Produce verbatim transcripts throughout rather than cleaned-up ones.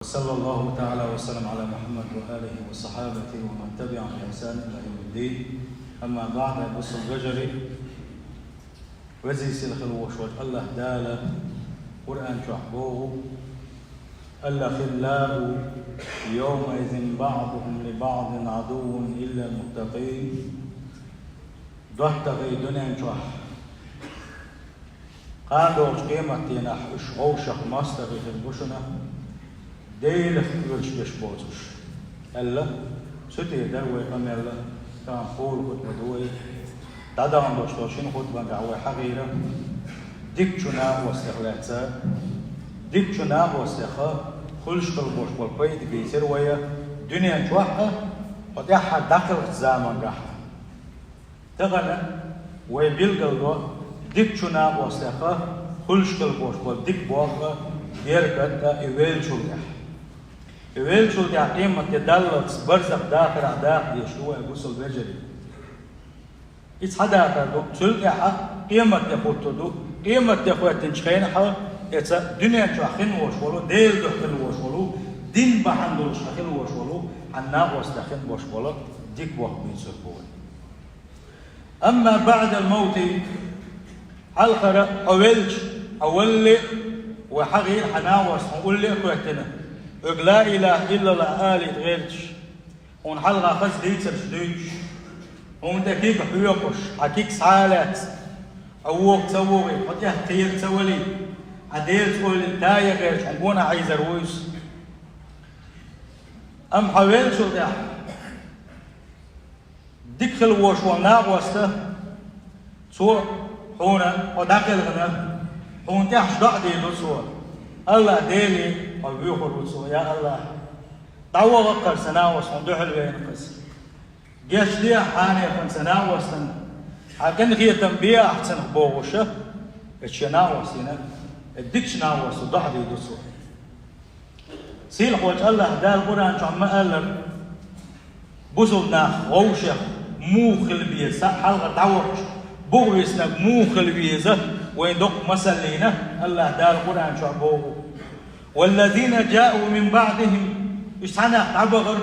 وصلى الله تعالى وسلم على محمد وآله وصحابته ومن تبعهم بإحسان إلى يوم الدين. أما بعد، бусалба вежарий, веза-сийлахь волчу АллахӀ Дала Къуръан чохь боху: «الأخلاء يومئذ بعضهم لبعض عدو إلا المتقين». ДоттагӀий дуьнен чохь, кхана догӀучу къематдийнахь уьш вовшах мостагӀий хир бу шуна, Делах оьшуш берш боцуш, аьлла. Цу тӀера дара вай къамел, тахана кхоалгӀа хутба ду вай. ДӀадахана долуш долу шина хутбангахь вай хьахийра дикачу накъостех лаьцна. Дикачу накъостех хуьлуш хила болуш болу пайда бийцира вай дуьнен чохь а, хьо тӀаьххьара дӀакхелхачу замангахь а. Тахана вай билгалдо дикачу накъостех хуьлуш хила болуш болу дика бохам, беркат а и веллачул тӀаьхьа. И веллачул тӀаьхьа къематде даллалц барзах дахарехь даха дезаш ду вай, бусалба вежарий. И цхьа дахар ду, цул тӀаьхьа къематде хӀуттур ду. Къематде хӀоьттинчу хенахь а, эца дуьнен чохь хин волуш волу, Делан дуьхьа хин волуш волу, дин бахьана долуш хин волуш волу, хьан накъостех хин болуш болу дика бохам бийцур бу вай. أما بعد الموت, хьалхара хьо велча, хьо валале, вай хьахийра хьан накъост, хьуна улле а хоьттина, хьоьга ла илаха иллаллахӀ алийта гӀерташ, хьуна хьалха хаза дийцарш дуьйцуш, хьуна тӀе кига хьоькхуш, хьан кига схьа а лаьцна, хьо вогӀу ца вогӀий, хьо тӀех кхера ца валий, хьан Делаца ойла йина тае гӀерташ, хьуна гонах Ӏийзар ву иза. Амма хьо веллачул тӀаьхьа дика хила волуш волу накъост, цо хьуна хьо дӀакхелхина, хьуна тӀехь доӀа дийр ду цо. АллахӀ Деле хьо воьхур ву цо: «Я АллахӀ, дӀаваха-кх хӀара сан накъост, хьуна дуьхьал веана-кх иза. Гечдехьа хьанехана сан накъостана, хьан къинхетам бехьа цунах», – бохуш, и шен накъостина, и дикачу накъостана доӀа дийр ду цо. Сийлахьчу АллахӀ Дала Къуръан чохь ма-аллара, бусалба нах вовшех муха хила беза, схьа хьалха дӀавахча, бухависнарг муха хила веза, вайн доккха масал лийна АллахӀ Дала Къуръан чохь боху: «والذين جاءوا من بعدهم», уьш цхьа нах дӀабахара,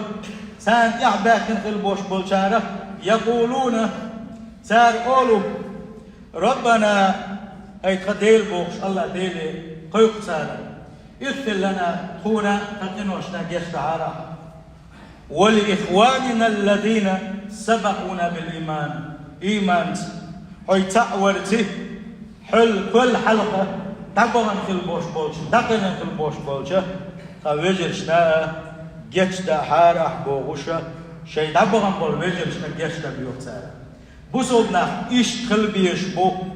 царна тӀаьхьа баьхкина хила болуш болчара, «يقولون», цара олу: «ربنا», ай тхан Дела, бохуш, АллахӀ Деле кхойкху цара, «اغفر لنا», тхуна, тхан къиношна гечдахьара, «ولإخواننا الذين سبقونا بالإيمان», ийманца хьо цхьаъ варций, хьол кхол хьалха дӀабахана хила болуш болчу, дӀакхелхина хила болуш болчу тхан вежаршна а гечдахьара ахь, бохуш, шайн дӀабахана болу вежаршна гечдар йоьху цара. Бусалба нах иштта хила безаш бу.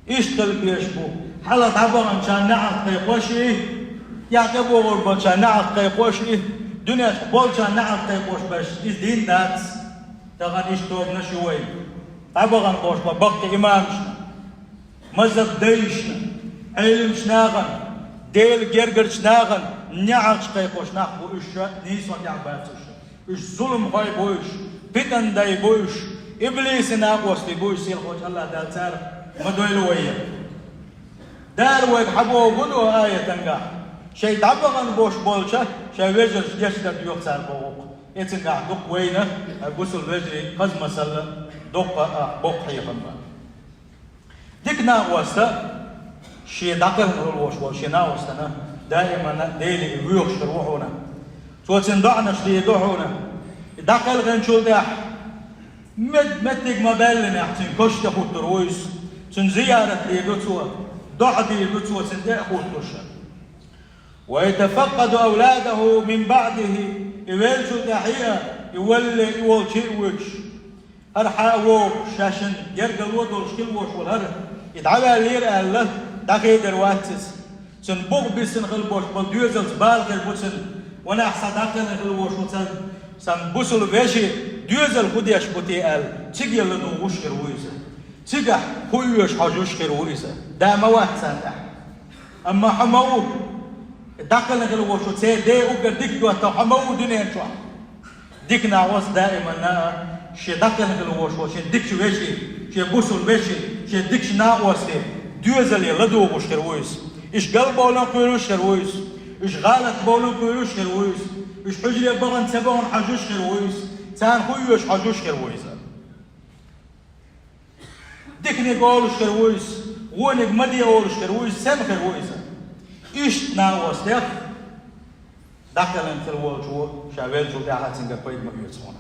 Иштта хила безаш бу. Хьалха дӀабаханчарна неӀалт кхайкхош и, тӀаьхьа тӀебогӀур болчарна неӀалт кхайкхош и, дуьненчохь болчарна неӀалт кхайкхош берш, иза дин дац. Тахана иштта тобанаш ю вайн. ДӀабахана болуш бу баккхий имамашна, мазхӀаб дайшна, Ӏеламчу нахана, Делан гергарчу нахана неӀалт кхайкхош нах бу уьш, нийсонан тӀехь бац уьш. Уьш зуламхой бу уьш, питандай бу уьш, иблисан накъостий бу уьш, сийлахьчу АллахӀ Дала царах ма дойла вай. Дала вайга хьан боху ду аятангахь? Шайн дӀабахана болуш болчу шайн вежаршна гечдар йоьху цара боху. Эцангахь дукха вайна, хьайн бусалба вежарий, хаза масал, доккха а, боккха хьехам бан. Дика накъост шен дӀакхелхина хила волуш волу шен накъостана даиманна Деле воьхуш хир ву хьуна. Цо цуьнан доӀанаш дийр ду хьуна. И дӀакхелхинчул тӀаьхьа мет-, меттиг ма-баьллинехь, цуьнан каш тӀе хӀуттур ву иза. Цуьнан зиярат дийр ду цо, доӀа дийр ду цо цуьнан тӀе а хӀуттуш. «ويتفقد أولاده من بعده», и веллачул тӀаьхьа а, и валале, и волчу а воьдуш. ХӀара хьан а вогӀуш, шаьшшинна гергарло долуш хила волуш волу хӀара, и дӀаваьллера аьлла, дӀахедар вац иза. Цуьнан бух биссина хила болуш болу доьзалца бала хир бу цуьнан, ванах, сан дӀакхелхина хила волуш ву сан, сан бусалба вешин доьзал хӀун деш бу те аьлла, цига ладугӀуш хир ву иза. Цигахь хӀун оьшу хьожуш хир ву иза. Да ма вац царна тӀехь. Амма хьо ма ву, дӀакхелхина хила волуш ву церан ден уггар дика доттагӀа, хьо ма ву дуьнен чохь. Дика накъост даиманна а шен дӀакхелхина хила волуш волу шен дикачу вешин, шен бусалба вешин, шен дикачу накъостийн доьзале ладугӀуш хир ву иза. Иштта галбовларна кхоьруш хир ву иза. Уьш гӀалат бовла кхуьйлуш хир ву иза. Уьш хьуьжаре бахана ца бахана хьожуш хир ву иза. Царна хӀу йоьшу хьожуш хир ву иза. Диканиг олуш хир ву иза, вониг ма де олуш хир ву иза, сема хир ву иза. Иштта накъостех дӀакхелхина хила волчо ша веллачул тӀаьхьа цуьнгара пайда ма оьцу хьуна.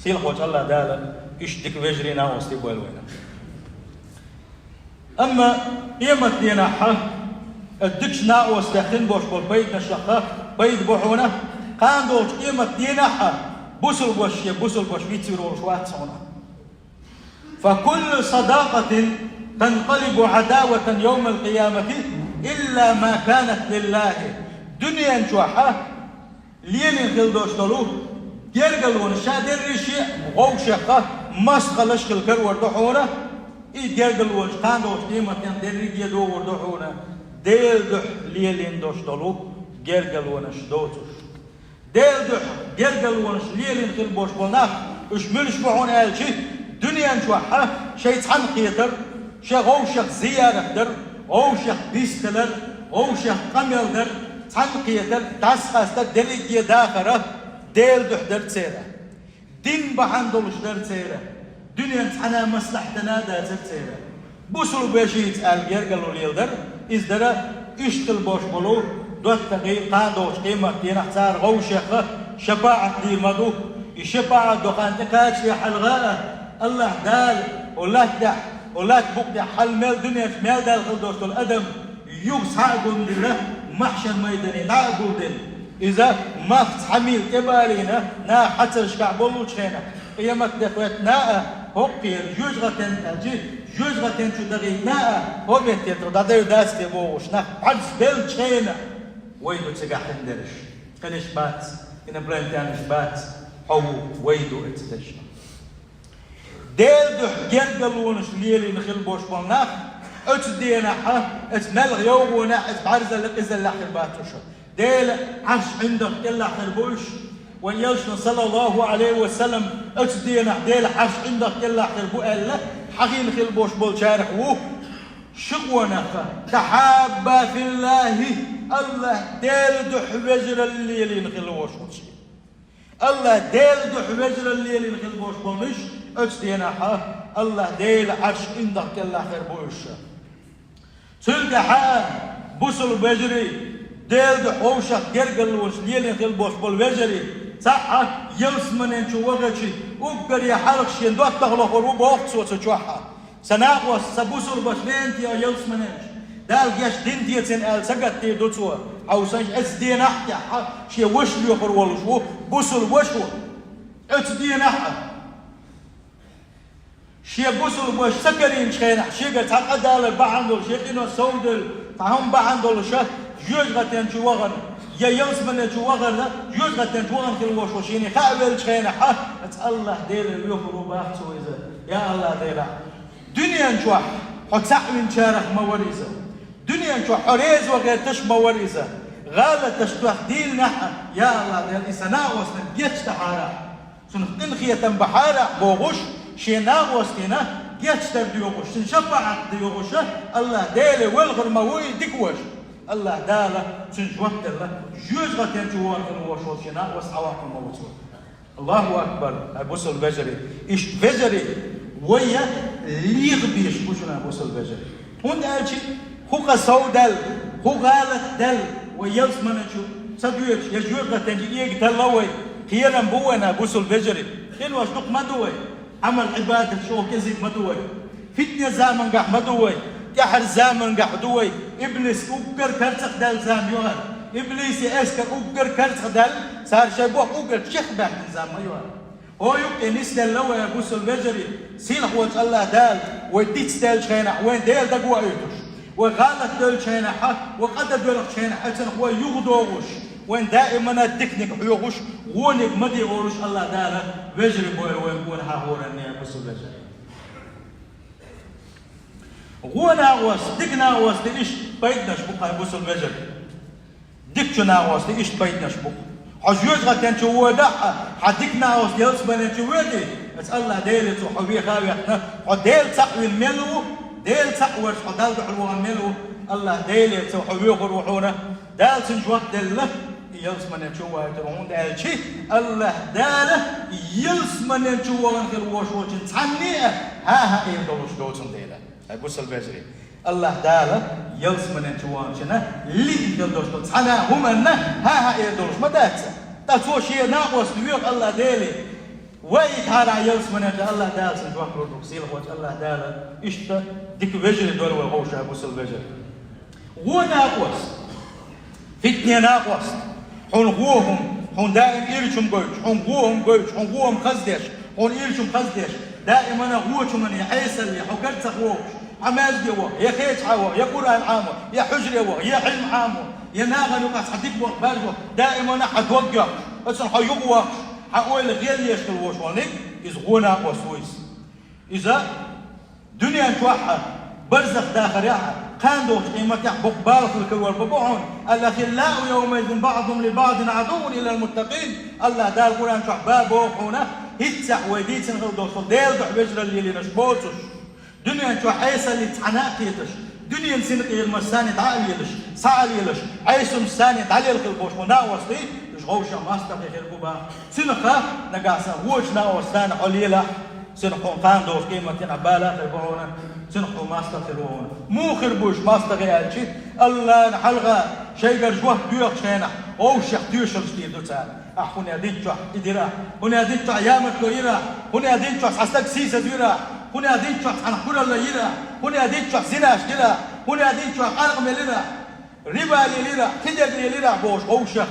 Сийлахьволчу АллахӀ Дала иштта дика вежарий, накъостий бойла вайна. Амма къематденахь дикачу накъостех хин болуш болу пайданашха пайда бу хьуна, кхана долчу къематденахь бусулба ваша шен бусулба ваша вицвер волуш вац хьуна. فكل صداقة تنقلب عداوة يوم القيامة إلا ما كانت لله. Дуьнен чохь лелийна хила долуш долу гергарлонаш, ша дерриш а вовшех мостагӀаллаш хила карор ду хьуна, и гергарлонаш кхана долчу къематдийнахь дерриге а догӀур ду хьуна, Делан дуьхьа лелийна долуш долу гергарлонаш доцуш. Делан дуьхьа гергарлонаш лелийна хила болуш болу нах, уьш муьлш бу хьуна аьлча, дуьнен чохь шайн цхьаьнакхетар, шайн вовшех зиярат дар, вовшех бийса хилар, вовшех къамел дар, цхьаьнакхетар, дӀасакъастар, дерриге а дахар Делан дуьхьа дара церан. Дин бахьана долуш дара церан, дуьненан цхьана а маслахьтана а дацара церан. Бусулба вешица аьлла гергарло леладара, иза дара иштта хила болуш болу доттагӀий, кхана долчу къематдийнахь цара вовшех шапаӀат дийр ма ду. И шапаӀат до хан тӀекхачале хьалха а, АллахӀ Дала, о латта тӀехь, о латта букъа тӀехь хьала мел дуьненчу мел даьлла хила долуш долу адам юха схьа а гулдина, махьшар майдане дӀа а гулдина. Иза мах цхьа мила тӀебалийна, наха хьацаршкахь боллучу хенахь, къематде хӀоьттина а, хӀокху кхера жоьжахатен аьлча, жоьжахатен чу дахийтина а, хӀо метте тӀе дӀадевр дац те бохуш, нах бӀаьрса беллачу хенахь, вай ду цигахь хин дерш. Къинаш бац, инопланетянаш бац, хьо ву, вай ду оцу дешна. Делан дуьхьа гергарлонаш лелийна хила болуш болу нах, оцу денахь, оцу маьлхан йовхонехь, оцу бӀаьрзаллехь, къизаллехь хир бац уьш. Делан Ӏарш ӀиндагӀ кӀелахь хир бу уьш. Вайн Элчано, саллаллаху Ӏалайхи ва саллам, оцу денахь Делан Ӏарш ӀиндагӀ кӀелахь хир бу аьлла, хьахийна хила болуш болчарах ву ши къонах, тахьабба филлахи, АллахӀ Делан дуьхьа вежаралла лелийна хила волуш ву ши. АллахӀ Делан дуьхьа вежаралла лелийна хила болуш болу уьш, оцу денахь АллахӀ Делан Ӏарш ӀиндагӀ кӀелахь хир бу уьш. Цул тӀаьхьа бусулба вежарий, Делан дуьхьа вовшах гергарлонаш лелийна хила болуш болу вежарий, цхьаъ ялсаманен чу вахча, уггаре хьалха шен доттагӀа лохур ву боху цо цу чохь. Сан накъост, сан бусулба ваша веана те ялсаманен чу, Дала гечдина те цунна аьлла, сагатдийр ду цо. Хьовсийша, оцу денахь тӀехь шен ваша лоьхур волуш ву бусулба ваша. Оцу денахь шен бусулба ваша ца карийначу хенахь, шегара цхьа къа далар бахьана долуш, я къинош совдевлла, цхьа хӀума бахьана долуш, жоьжахатен чу вахана, я ялсаманен чу вахана, жоьжахатен чу вахана хила волуш ву шена хаавеллачу хенахь, оцу АллахӀ Деле лоьхур ву боху цо иза. Я АллахӀ Дела, дуьнен чохь хьо цхьаъ винчарах ма вара иза. Дуьнен чохь хьо реза ван гӀерташ ма вара иза. ГӀалаташ тоьхна дийлинехь а, я АллахӀ Дела, и сан накъостана гечдахьара, цунах къинхетам бахьара бохуш, шен накъостина гечдар доьхуш, цуьнан шапаӀат доьхуш, АллахӀ Деле велхар ма ву и дика ваша. АллахӀ Дала цуьнан жоп делла, жоьжахатен чу вахана хила волуш волу шен накъост схьаваккхар ма ву цо. Аллаху акбар, ай бусулба вежарий. Иштта вежарий, вай леха безаш бу шуна, бусулба вежарий. ХӀунда аьлча хӀу къа совдаьлла, хӀу гӀалат даьлла, вай ялсаманен чу ца доьдуш, я жоьжахатен чу эга тарло вай, кхерам бу вайна, бусулба вежарий. Къинош дукха ма ду вай, Ӏамал-Ӏибадат шо кӀезиг ма ду вай. Фитнан замангахь ма ду вай, тӀаьхьарчу замангахь ду вай. Иблис уггар карцахдаьлла зама ю хӀара. Иблисан эскар уггар карцахдаьлла, цара шайн бохам уггар чекхбаьхкина зама ма ю хӀара. ХӀокху юкъе нисделла вай, бусулба вежарий, сийлахь волчу АллахӀ Дала вай дицделлачу хенахь, вайн Дела дагавоуьйтуш, вай гӀалат девллачу хенахь, вай къа дан доьлхучу хенахь, оцунах вай юхадогӀуш, вайн даимана диканиг хьоьхуш, вониг ма де олуш АллахӀ Дала вежарий бойла вайн гонахьа хӀоранна, бусулба вежарий. Вон накъост, дика накъост иштта пайданаш бу, хьайн бусулба вежарий. Дикачу накъост иштта пайданаш бу. Хьо жоьжахатен чу водахь а, хьан дика накъост ялсаманен чу воьдий, аса АллахӀ Деле цо хьо веха а вехна, хьо Дела цхьаъ вина мел ву, Дела цхьаъ варца хьо Далла дуьхьал вахана мел ву, АллахӀ Деле цо хьо воьхур ву хьуна. Дала цунна жоп делла, и ялсмане чу вайтар, хӀунда аьлча АллахӀ Дала ялсмане чу вахана хир волуш волчун цхьанне а хьан-хьан эр долуш доцун дела. Ай бусал вежарий, АллахӀ Дала ялсмане чу ваханчунна лиъна хир долуш долу цхьана а хӀуманна хьан-хьан эр долуш ма дац. Ткъа цо шен накъост воьху АллахӀ Деле. Вай и тхьарахь ялсмане чу АллахӀ Дала цунна жоп лур ду, сийлахьчу АллахӀ Дала иштта дика вежарий дойла вай ховша, бусал вежарий. Вон накъост, фитне накъост, хьуна вон хӀума, хьуна даим ирча хӀума гойтуш, хьуна вон хӀума гойтуш, хьуна вон хӀума хаздеш, хьуна ирча хӀума хаздеш, даимана вочу хӀумане, Ӏесалле, хьо карцах вогӀуш, хьо маьждиге ваха, я кхечахьа ваха, я Къуръан Ӏамо, я хьуьжаре ваха, я Ӏилма Ӏамо, я нахана юкъахь цхьа дика боху бажо, даимана хьан дог йоккхуш, оцунна хьо юкъа воккхуш, хьан ойла гӀелъеш хила волуш волниг, иза вон накъост ву иза. Иза дуьнен чохь а, барзах дахарехь а, кхана догӀучу къематехь боккха бала хила карор бан бу хьуна. «Ал-ахиллау явмаизин баъдухум ли баъдин адуввун иллал муттакъин». АллахӀ Дала Къуръан чохь бан боху хьуна, хӀинццехь вай дийцина хила долуш долу Делан дуьхьа вежаралла лелийнарш боцуш. Дуьнен чохь Ӏесаллица цхьана а кхеташ, дуьненан синкъерамаш санна дӀа а лелаш, схьа а лелаш, Ӏесаллица санна дӀалелла хила болуш бу накъостий, уьш вовшах мастагӀий хир бу баха. Цуьнан ха нагахь санна вочу накъост санна хьо лелахь, цуьнан хьуна кхана догӀучу къематдийнахь бала а хир бу хьуна, цуьнан хьуна мастагӀа хир ву хьуна. Муха хир бу уьш мастагӀий аьлча, АллахӀна хьалха шайгара жоп доьхучу хенахь, вовшех тоьшаллаш дийр ду цара. Ахь хӀун аьлла динчохь и дира ахь, хӀун аьлла динчохь ямартло йира ахь, хӀун аьлла динчохь цхьа стаг сийсаз вира ахь, хӀун аьлла динчохь цхьана куралла йира ахь, хӀун аьлла динчохь зинаш дира ахь, хӀун аьлла динчохь къаркъа мелира ахь, риба лелира ахь, кхидерг лелира ахь бохуш вовшех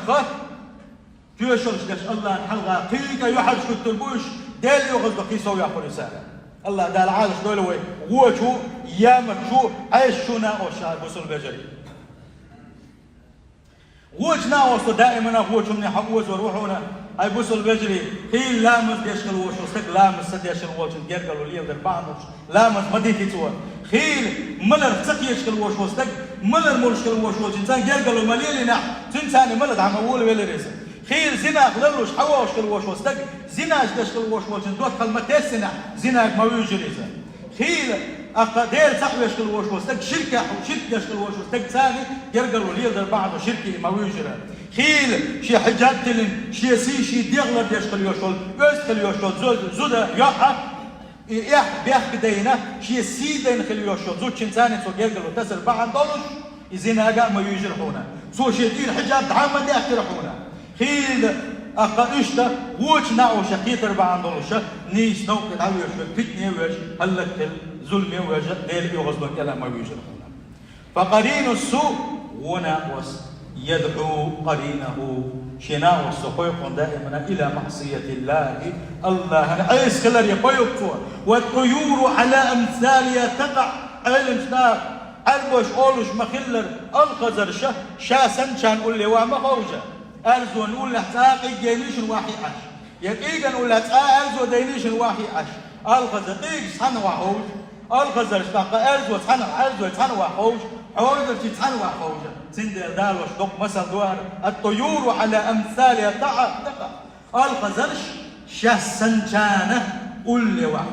тоьшаллаш деш АллахӀна хьалха кхин а кӀайн юьхьӀаьржа хӀуьттур бу уьш, Делан оьгӀаз бан кхин сов яккхур ю цара. АллахӀ Дала Ӏалаш дойла вай вочу, ямартлу, Ӏесачу накъосташна, бусал вежарий. Вочу накъосто даимана вочу хӀумане хьо озор ву хьуна, ай бусал вежарий, хийла ламаз деш хила волуш волу стаг ламаз ца деш хила волчун гергарло леладар бахьана долуш, ламаз ма дити цо. Хийла маларх ца кхеташ хила волуш волу стаг, малар молуш хила волуш волчун цхьана гергарло ма лелийнехь, цуьнан царна мала дӀа ма волавелира иза. Хийла зинах ларлуш хьавогӀуш хила волуш волу стаг, зинаш деш хила волуш волчун доттагӀалла ма тессинехь, зинага ма вуьйжира иза. Хийла, аккха Дела ца хьоьжуш хила волуш волу стаг, ширкех, ширк деш хила волуш волу стаг царна гергарло леладар бахьана ширке ма вуьйжира. Хийла, шен хьиджаб тиллина, шен сий, шен дегӀ лардеш хила йолуш волу, оьзда хила йолуш волу зу-, зуда, йоӀ, и эхь бехк дайна, шен сий дайна хила йолуш волу зудчун царна цо гергарло тасар бахьана долуш, и зинага а ма вуьйжира хьуна. Цо шен тӀера хьиджаб дӀа а ма даьккхира хьуна. Хийла, аккха иштта, вочу накъостех кхетар бахьана долуша, нийса новкъа дӀавоьжуш верг, питане а воьжуш, хӀаллакьхила, зуламе а воьжуш, Делан оьгӀазлон кӀела а ма вуьйжира хьуна. Факъарину су, вон накъост, ядӀу къаринаху, шен накъосто кхойкху даимана иля маӀсиятиллахи, АллахӀана Ӏеса хиларе кхойкху цо. Ва тӀуюру Ӏала амсалиха такъаӀ, Ӏеламчу наха, Ӏарбоша олуш ма-хиллара, алхазарша ша санначарна улле ван ма ховша. Аьрзонан уллехь цкъа а къиггенашна ван хьийзаш, я къиган уллехь цкъа а аьрзо дайнашна ван хьийзаш. Алхазар къигаш цхьаьна ван ховша, алхазарш тӀаккха аьрзо цхьаьна, аьрзой цхьаьна ван ховша, хьозарчий цхьаьна ван ховша. Цундела Дала доккха масал ду хӀара: «Ат-туюру Ӏала амсалиха такъаӀ». Алхазарш шаьш санначарна улле ван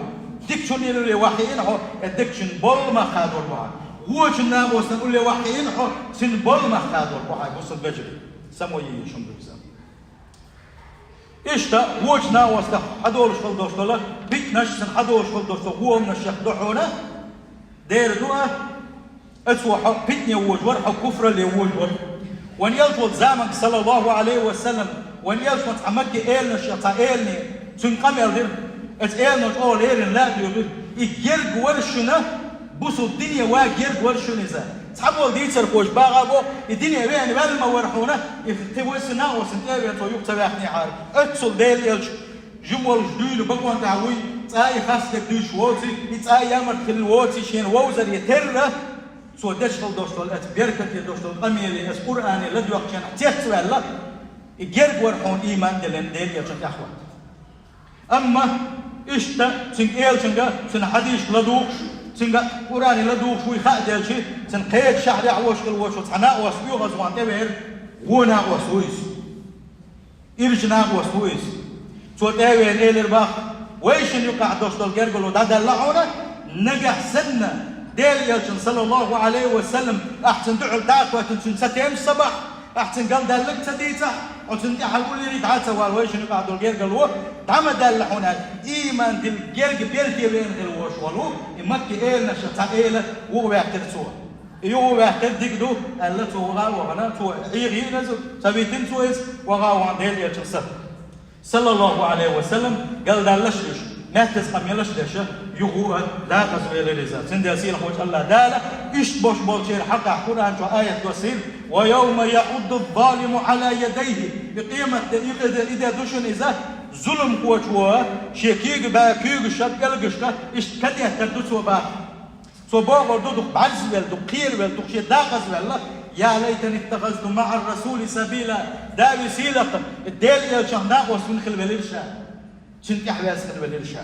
хьийза. Дикачун улле ван хьийзина хьо, э, дикачун болу мах хадор бу хьан. Вочун накъостан улле ван хьийзина хьо, цуьнан болу мах хадор бу хьан, бусал вежарий. Само йийш хӀума ду иза. Иштта, вочу накъостех хьадолуш хила долуш долу питанаш, цунна хьадолуш хила долуш долу гӀоманаш шех ду хьуна, дера ду а, оцо хьо питане вожавар, хьо куфралле вожавар. Вайн элча волчу заманахь, саллаллаху Ӏалайхи ва саллам, вайн элчано цхьа Макке эланаш, цхьа элане, цуьнан къамел дира, оцу элано чӀогӀа леррина ла а доьхира. И герга вара шуна, бусалба дине ван герга вара шуна иза. Цхьаболу дийцархоша бахьа боху, и дине веана ваьлла ма вара хьуна, и кхин вай сан накъостан тӀе а веана цо юха ца ваьхнехьара. Оццул Делан элча жима волуш дуьйна бакъонтӀехь вуй, цкъа а и хастаг дуьйцуш воций, и цкъа а ямарт хилла воций, шена вовзаре терра, цо деш хила долуш долу, оцу беркате долуш долу къамеле, оцу Къуръане ладоьгӀучу хенахь цецваьлла, и герга вара хьуна ийман а диллина Делан элчанна тӀаьхьахӀотта. Амма иштта цуьнга элчанга, цуьнан хьадисашка ладугӀуш, цуьнга Къуръане ладугӀуш вуй хаа делча, цуьнан кхечу шахьарехь волуш хила волчу цхьа накъост оьгӀазвахана тӀевеара, вон накъост ву иза. Ирча накъост ву иза. Цо тӀе а веана элира боху: «Вайшинна юкъахь долуш долу гергарло дӀадаьлла хьуна, нагахь санна Делан элчанна, саллаллаху Ӏалайхи ва саллам, ахь цунна дуьхьал дӀа а хӀоьттина, цуьнан цатемаш ца бахь, Ахь цуьнан галдаьлларг ца дийцахь, хьо цунна тӀаьхьа уллера дӀа а ца вала, вайшинна юкъахь долу гергарло дӀа ма даьлла хьуна аьлла, ийман дилла герга берте веана хилла волуш волу и Маккан эланашах цхьа эла юхаваьккхира цо. И юхаваьккхира дика ду, аьлла, цо ваха а вахана, цо хьеха йиъна иза, ца витина цо иза, ваха а вахана Делан элчанах са. Саллаллаху Ӏалайхи ва саллам, галдаьлларш а деш, меттаза къамелаш а деш, юха а дакъаза велира иза. Цундела сийлахьчу Аллах Дала иштта болуш болчеран хьакъехь Къуръан чохь аят доссийра: «Ва явма яӀудду-з-залиму Ӏала ядайхи». И къематде, и де, и де ду шуна иза, зуламхочо шен куьйга баьхкина куьйгашка, пӀелгашка иштта кадеттар ду цо баха. Цо бохур ду, дукха бӀаьрзе велла, дукха кхеравелла, дукха шен дакъаза велла: «Я лайтани иттахазту маӀар-расули сабила». Дала веза-сийлахь, Делан элчанах накъост вина хила велира ша. Цуьнан тӀаьхьаваьзна хила велира ша.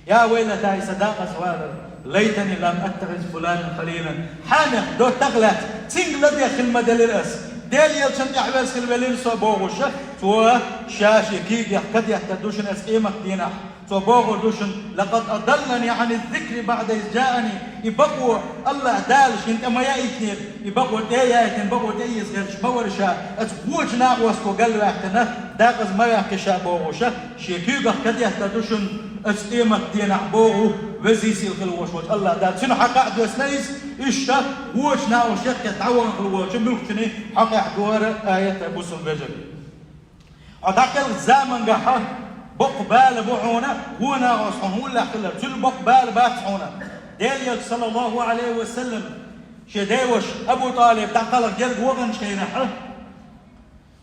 «Я вайлата, сан дакъаза валар, лайтани лам аттахиз фуланан халилан». Хьенех до тахлаьцна, цуьнга ладегӀа хила ма делира ас. Делан элчанах тӀаьхьаваьзна хила велира со бохуш, цо ша шен куьйгех кадеттар ду шуна ас къематдийнахь. Цо бохур ду шуна: «Лакъад адаллани Ӏаниз-зикри баӀда из джаани». И бакъо Аллах Дала шена тӀе ма яийтинера, и бакъо тӀе а яийтина, бакъо тӀеэца гӀерташ ма вара ша, аса вочу накъосто галваьккхина, дакъаза ма ваьккхи ша бохуш, шен куьйгах кадеттар ду шуна аса къематдийнахь боху веза-сийлахь хила волуш волчу Аллах Дала. Цуьнан хьакъехь доьссина иза, иштта вочу накъост яккхий дӀавахана хила волчу муьлххачун хьакъехь дора аят, бусалба вежарий. Хьо дӀакхелхачу заманчохь боккха бала бу хьуна, вон накъост хьуна уллехь хилар, цул боккха бала бац хьуна. Делан элча, саллаллаху Ӏалайхи ва саллам, шен деваша Абу ТӀалиб дӀакхалха герга ваханчу хенахь,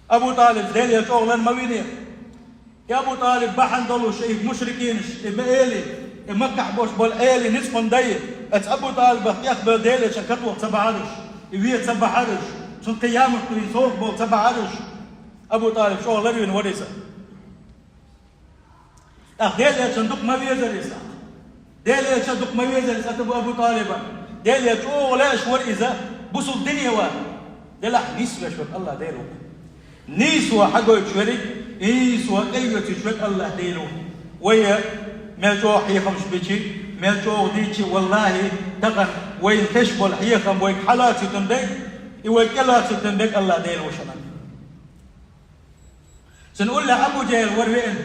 Абу ТӀалиб Делан элча чӀогӀа лар ма винера. И Абу ТӀалиб бахьана долуш, и мушрикинаш, и ма эли, и Маккахь болуш болу эли ницкъ хӀума дай, оцу Абу ТӀалибах тӀехбевлла Делан элчанна катоха ца бахьара уьш, и вен ца бахьара уьш, цунна кхин ямарт дуьйна совгӀат бовла ца бахьара уьш. Абу ТӀалиб чӀогӀа ларвина вара иза. ТӀаккха Делан элчанна дукха ма везара иза. Делан элчанна дукха ма везара иза, Абу, Абу ТӀалибана. Делан элча чӀогӀа лаьаш вара иза, бусалба дине вара. Делахь нисвеш верг Аллах Дела ву. Нийсо хьагойтуш верг, нийсо тӀеоьцуьйтуш верг Аллах Дела ву. Вай мел чӀогӀа хьехамаш бичи, мел чӀогӀа дийчи, валлахӀи, тахана вайна хезаш болу хьехам вайга хьалоцуьйтун берг, и вайга тӀелоцуьйтун берг Аллах Дела ву шуна. Цуьнан уллехь Абу ДжахӀил вара веана.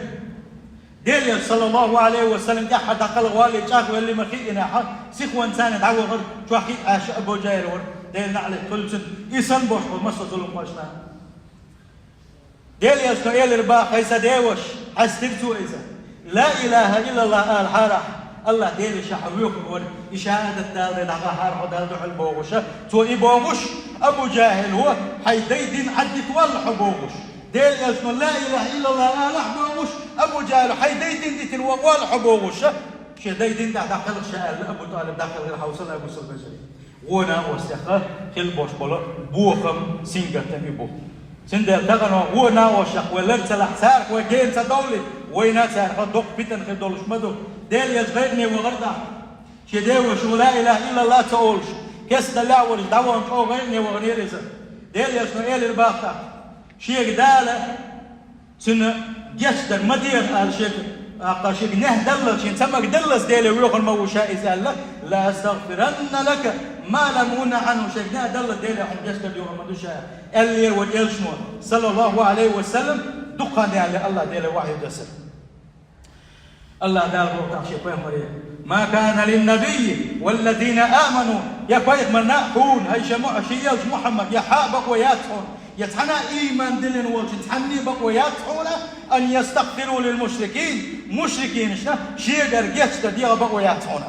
Делан элча, саллаллаху Ӏалайхи ва саллам, тӀаьххьара дӀакхалхавалле, чӀагӀвелла ма хиъинехь, сихонца царна дӀавахара, чохь хиъна Ӏаш Абу ДжахӀил вара, Делан наӀалат хуьлда цунна, и санна болуш болу массо а зуламхошна. Делан элчано элира боху: «ХӀай сан деваша», хьаьстира цо иза. «Ла илаха иллаллах алахьара ахь, Аллах Дела ша хьо воьхур вара, и шахӀадат далале дӀагӀахьара хьо Далла дуьхьал», бохуш, цо и бохуш, Абу ДжахӀил ву, хьайн дай дин Ӏаддита валла хьо бохуш. Делан элчано «Ла илаха иллаллах» алахь бохуш, Абу ДжахӀил хьайн дай дин дитина ван валла хьо бохуш, шен дай дин тӀехь дӀакхелха ша аьлла, Абу ТӀалиб дӀакхелхира, хьовсал, ай бусалба вежарий. Вон накъостех хила болуш болу бохам, сингаттам и бу. Цундела тахана вон накъостех вай лар ца лахь, царах вай гена ца довлий, вайна царах доккха питана хир долуш ма ду. Делан элча гӀайгӀане вахара тӀаккха. Шен деваша ву «Ла илаха иллаллах» ца олуш, кестта лаьа волуш дӀавахана чӀогӀа гӀайгӀане ваханера иза. Делан элчано элира боху тӀаккха: «Шега Дала цуьнан гечдар ма дехара», аьлла, шега, тӀаккха шега нехь даллалц, шен ца магадаллалц Деле воьхур ма ву ша иза аьлла: «Ла астагӀфиранна лака ма лам унгьа Ӏанху», шега нехь даллалц Деле хьуна гечдар доьхур ма ду ша, аьллера вайн элчано, саллаллаху Ӏалайхи ва саллам, дукха хан даьлла Аллах Деле вахьйу десара. Аллах Дала боху тӀаккха шен пайхамаре: «Ма кана линнабийи валлазина аману», я пайхамар, хьуна, хӀай шен му-, шен элча Мухьаммад, я хьан а бакъо яц хьуна, я цхьана а ийман диллина волчун цхьанне а бакъо яц хьуна, «ан ястагӀфиру лил мушрикин», мушрикинашна шегара гечдар дехар бакъо яц хьуна.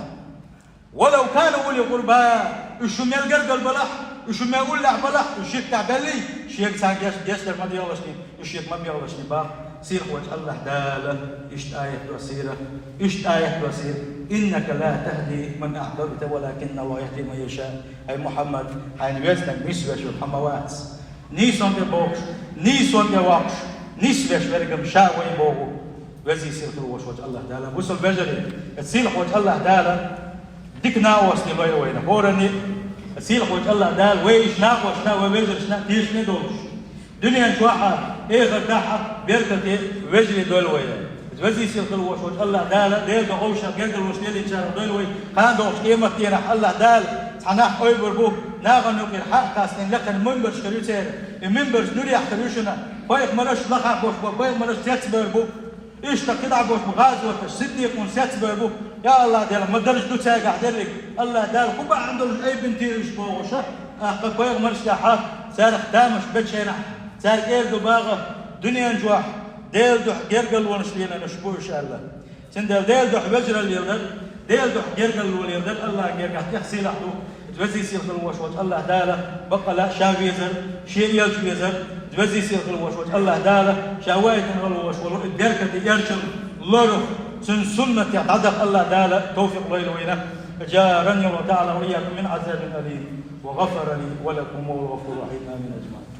«Валав кану ули къурба», уьш шу мел гергара балахь, уьш шу мел уллехь балахь, уьш ширкахь беллий, шега царна геч-, гечдар ма дехалаш дийна, уьш шега ма бехалаш дийна боху сийлахьчу Аллах Дала, иштта аят доссийра, иштта аят доссийра: «Иннака ла тахди ман ахьбабта, валакинналлаха яхди ман яша». Ай Мухьаммад, хьайна везнарг нисвеш верг хьо ма вац. Нийсонна тӀе бохуш, нийсонна тӀе воккхуш, нисвеш верг-м ша ву боху. Веза-сийлахь хила волуш волчу Аллах Дала. Бусалба вежарий, сийлахьчу Аллах Дала дика накъостий лойла вайна. ХӀоранна а сийлахьчу Аллах Дала вайшна, вайшна, вай вежаршна тешаме долуш, дуьнен чохь а, эхартахь а беркате вежарий дойла вайна. Веза-сийлахь хила волуш волчу Аллах Дала Делан дуьхьа вовшах гергарлонаш лелийначарах дойла вай. Кхана догӀучу къематдийнахь Аллах Дала Хьанах ойбур бу, нагӀан юкъера хьакъ кхаснин лекхан минбарш хир ю церан. И минбарш нурех хир ю шуна. Пайхамараш лаха бош бу, пайхамараш цецбер бу. Иштта кхидӀа бош бу гӀазоташ, сиддикъун цецбер бу. Я Аллах Дела, ма дарж ду цаьргахь дерриг. Аллах Дала хӀу бахьан долуш айбина тийраш бохуша, ахкха пайхамарш тӀехьа, царах тамаш бечхьенахь, цаьрга эр ду багӀа, дуьнен чохь Делан дуьхьа гергарлонаш леланаш бу уьш аьлла. Цундела Делан дуьхьа вежаралла леладар, Делан дуьхьа гергарло леладар Аллахьан гергахь тӀех сийлахь ду. Везий сийлахь хила волуш волчу Аллахь Дала баккъала ша везар, шен элча везар, везий сийлахь хила волуш волчу Аллахь Дала ша вайтина хила волуш волу и беркате эрчал лорух, цуьнан суннатех дӀадаха Аллахь Дала тавфикъ лойла вайна. أجارني الله تعالى وإياكم من عذاب أليم وغفر لي ولكم وهو الغفور الرحيم. آمين أجمعين.